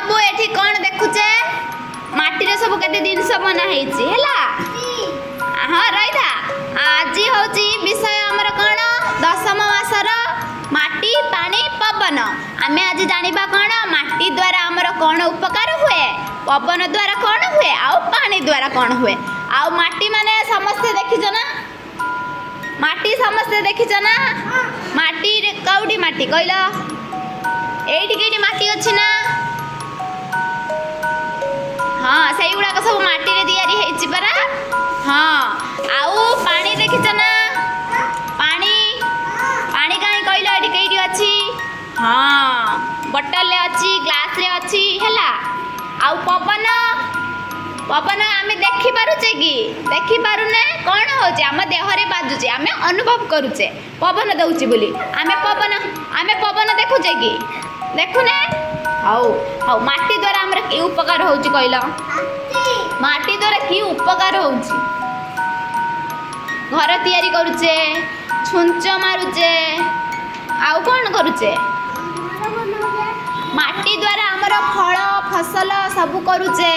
ସବୁ ଏଠି କ'ଣ ଦେଖୁଛେ? ମାଟିରେ ସବୁ କେତେ ଜିନିଷ ବନା ହେଇଛି, ହେଲା? ହଁ, ରହିଥା। ଆଜି ହେଉଛି ବିଷୟ ଆମର କ'ଣ? ଦଶମ ମାସର ମାଟି, ପାଣି, ପବନ। ଆମେ ଆଜି ଜାଣିବା କ'ଣ? ମାଟି ଦ୍ୱାରା ଆମର କ'ଣ ଉପକାର ହୁଏ, ପବନ ଦ୍ୱାରା କ'ଣ ହୁଏ, ଆଉ ପାଣି ଦ୍ୱାରା କ'ଣ ହୁଏ। ଆଉ ମାଟି ମାନେ ସମସ୍ତେ ଦେଖିଛ ନା? ମାଟି ସମସ୍ତେ ଦେଖିଛ ନା? ମାଟି କେଉଁଠି? ମାଟି କହିଲ, ଏଇଠି କେଇଠି ମାଟି ଅଛି ନା? ହଁ, ସେଇଗୁଡ଼ାକ ସବୁ ମାଟିରେ ତିଆରି ହେଇଛି ପରା। ହଁ, ଆଉ ପାଣି ଦେଖିଛ ନା? ପାଣି, ପାଣି କାହିଁ କହିଲ? ଏଠି କେଇଠି ଅଛି? ହଁ, ବଟଲରେ ଅଛି, ଗ୍ଲାସରେ ଅଛି, ହେଲା? ଆଉ ପବନ, ପବନ ଆମେ ଦେଖିପାରୁଛେ କି? ଦେଖିପାରୁନେ। କ'ଣ ହେଉଛି? ଆମ ଦେହରେ ବାଜୁଛି, ଆମେ ଅନୁଭବ କରୁଛେ ପବନ ଦେଉଛି ବୋଲି। ଆମେ ପବନ ଦେଖୁଛେ କି? ଦେଖୁନେ। ହଉ ହଉ, ମାଟି ଦ୍ୱାରା ଆମର କି ଉପକାର ହେଉଛି କହିଲ? ମାଟି ଦ୍ୱାରା କି ଉପକାର ହେଉଛି? ଘର ତିଆରି କରୁଛେ, ଛୁଞ୍ଚ ମାରୁଛେ, ଆଉ କ'ଣ କରୁଛେ? ମାଟି ଦ୍ୱାରା ଆମର ଫଳ ଫସଲ ସବୁ କରୁଛେ,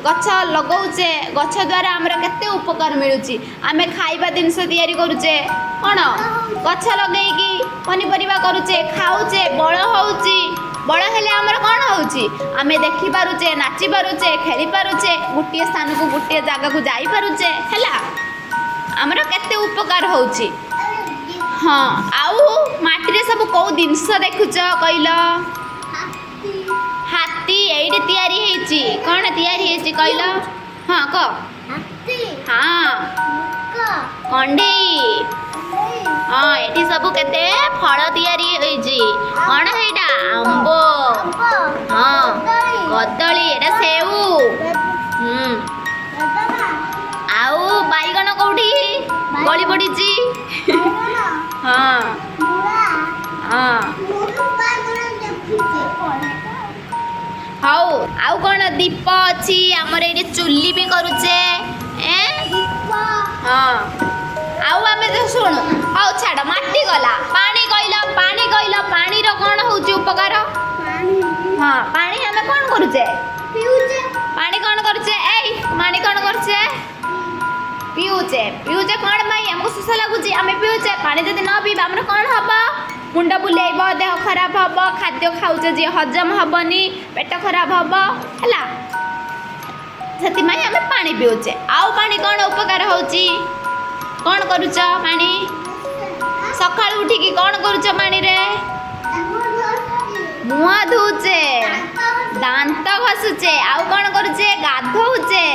ଗଛ ଲଗାଉଛେ। ଗଛ ଦ୍ୱାରା ଆମର କେତେ ଉପକାର ମିଳୁଛି। ଆମେ ଖାଇବା ଜିନିଷ ତିଆରି କରୁଛେ। କ'ଣ? ଗଛ ଲଗେଇକି ପନିପରିବା କରୁଛେ, ଖାଉଛେ, ବଳ ହେଉଛି। ବଳ ହେଲେ ଆମର କ'ଣ ହେଉଛି? ଆମେ ଦେଖିପାରୁଛେ, ନାଚି ପାରୁଛେ, ଖେଳି ପାରୁଛେ, ଗୋଟିଏ ସ୍ଥାନକୁ ଗୋଟିଏ ଜାଗାକୁ ଯାଇପାରୁଛେ, ହେଲା? ଆମର କେତେ ଉପକାର ହେଉଛି। ହଁ, ଆଉ ମାଟିରେ ସବୁ କେଉଁ ଜିନିଷ ଦେଖୁଛ କହିଲ? ହାତୀ ଏଇଠି ତିଆରି ହେଇଛି। କ'ଣ ତିଆରି ହେଇଛି କହିଲ? ହଁ, କହ। ହଁ, କଣ୍ଢେଇ। ହଁ, ଏଠି ସବୁ କେତେ ଫଳ ତିଆରି ହେଇଛି। କ'ଣ ସେଇଟା? ଆମ୍ବ। ହଁ, କଦଳୀ। ଏଇଟା ସେଉ। ହୁଁ, ଆଉ ବାଇଗଣ କୋଉଠି ଗଳି ପଡ଼ିଛି? ହଁ ହଁ, ହଉ। ଆଉ କ'ଣ? ଦୀପ ଅଛି ଆମର ଏଇଠି, ଚୁଲି ବି କରୁଛେ। ଏ ହଁ, ଆଉ ଆମେ ତ ଶୁଣୁ। ହଉ ଛାଡ଼, ମାଟି ଗଲା, ପାଣି କହିଲ, ପାଣି କହିଲ। ପାଣିର କ'ଣ ହେଉଛି ଉପକାର? ହଁ, ପାଣି ଆମେ କ'ଣ କରୁଛେ? ପାଣି କ'ଣ କରୁଛେ? ଏଇ, ପାଣି କ'ଣ କରୁଛେ? ପିଉଛେ। ପିଉଛେ କ'ଣ ପାଇଁ? ଆମକୁ ଶୋଷ ଲାଗୁଛି, ଆମେ ପିଉଛେ। ପାଣି ଯଦି ନ ପିଇବା, ଆମର କ'ଣ ହବ? ମୁଣ୍ଡ ବୁଲେଇବ, ଦେହ ଖରାପ ହବ, ଖାଦ୍ୟ ଖାଉଛେ ଯିଏ ହଜମ ହବନି, ପେଟ ଖରାପ ହବ, ହେଲା? ସେଥିପାଇଁ ଆମେ ପାଣି ପିଉଛେ। ଆଉ ପାଣି କ'ଣ ଉପକାର ହେଉଛି? କ'ଣ କରୁଛ ପାଣି? ସକାଳୁ ଉଠିକି କ'ଣ କରୁଛ ପାଣିରେ? ମୁହଁ ଧୋଉଛେ, ଦାନ୍ତ ଘଷୁଛେ, ଆଉ କ'ଣ କରୁଛେ? ଗାଧଉଛେ।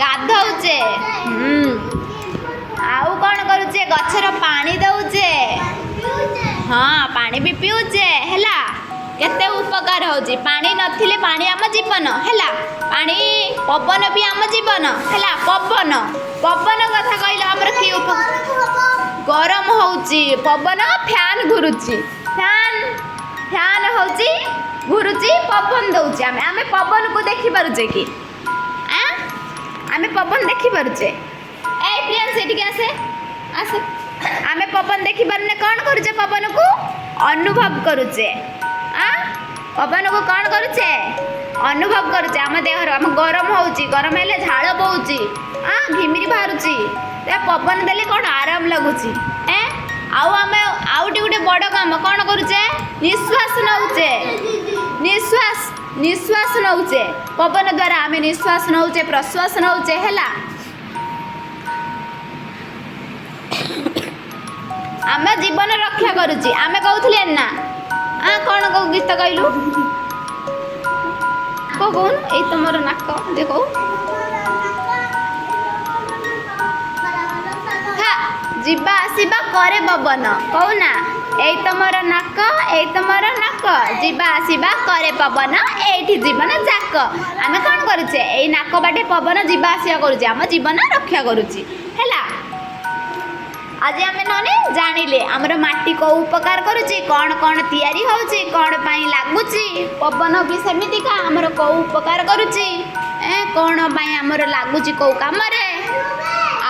ଗାଧଉଛେ। ଆଉ କ'ଣ କରୁଛେ? ଗଛର ପାଣି ଦଉଛେ। ହଁ, ପାଣି ବି ପିଉଛେ, ହେଲା? କେତେ ଉପକାର ହେଉଛି। ପାଣି ନଥିଲେ, ପାଣି ଆମ ଜୀବନ, ହେଲା? ପାଣି, ପବନ ବି ଆମ ଜୀବନ, ହେଲା? ପବନ, ପବନ କଥା କହିଲ, ଆମର କି ଉପ ଗରମ ହେଉଛି, ପବନ ଫ୍ୟାନ୍ ଘୁରୁଛି। ଫ୍ୟାନ୍, ଫ୍ୟାନ୍ ହେଉଛି, ଘୁରୁଛି, ପବନ ଦେଉଛି। ଆମେ ପବନକୁ ଦେଖିପାରୁଛେ କି? ଆଁ, ଆମେ ପବନ ଦେଖିପାରୁଛେ? ଏଇ ପ୍ରିୟାଂଶ, ଏଠିକି ଆସେ, ଆସେ। ଆମେ ପବନ ଦେଖିପାରୁନେ। କ'ଣ କରୁଛେ? ପବନକୁ ଅନୁଭବ କରୁଛେ। ଆଁ, ପବନକୁ କ'ଣ କରୁଛେ? ଅନୁଭବ କରୁଛେ ଆମ ଦେହର। ଆମ ଗରମ ହେଉଛି, ଗରମ ହେଲେ ଝାଳ ବୋହୁଛି, ଆଁ, ଘିମିରି ବାହାରୁଛି। ଏ ପବନ ଦେଲେ କ'ଣ ଆରାମ ଲାଗୁଛି। ଏ ଆଉ ଆମେ ଆଉ ଗୋଟେ ବଡ଼ କାମ କ'ଣ କରୁଛେ? ନିଶ୍ୱାସ ନେଉଛେ। ନିଶ୍ୱାସ, ନିଶ୍ୱାସ ନେଉଛେ। ପବନ ଦ୍ୱାରା ଆମେ ନିଶ୍ୱାସ ନେଉଛେ, ପ୍ରଶ୍ୱାସ ନେଉଛେ, ହେଲା? ଆମ ଜୀବନ ରକ୍ଷା କରୁଛି। ଆମେ କହୁଥିଲେ ନା? କ'ଣ କହୁ? ଗୀତ କହିଲୁ, କହ, କହୁନୁ। ଏଇ ତମର ନାକ ଯେ କହୁ। ଯିବା ଆସିବା କରେ ପବନ, କହୁନା। ଏଇ ତମର ନାକ, ଏଇ ତମର ନାକ, ଯିବା ଆସିବା କରେ ପବନ, ଏଇଠି ଜୀବନ ଯାକ। ଆମେ କ'ଣ କରୁଛେ? ଏଇ ନାକ ବାଟେ ପବନ ଯିବା ଆସିବା କରୁଛେ, ଆମ ଜୀବନ ରକ୍ଷା କରୁଛି, ହେଲା? ଆଜି ଆମେ ନହେଲେ ଜାଣିଲେ ଆମର ମାଟି କେଉଁ ଉପକାର କରୁଛି, କ'ଣ କ'ଣ ତିଆରି ହେଉଛି, କ'ଣ ପାଇଁ ଲାଗୁଛି। ପବନ ବି ସେମିତିକା ଆମର କେଉଁ ଉପକାର କରୁଛି, ଏ କ'ଣ ପାଇଁ ଆମର ଲାଗୁଛି, କେଉଁ କାମରେ।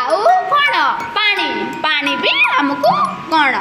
ଆଉ କ'ଣ? ପାଣି, ପାଣି ବି ଆମକୁ କ'ଣ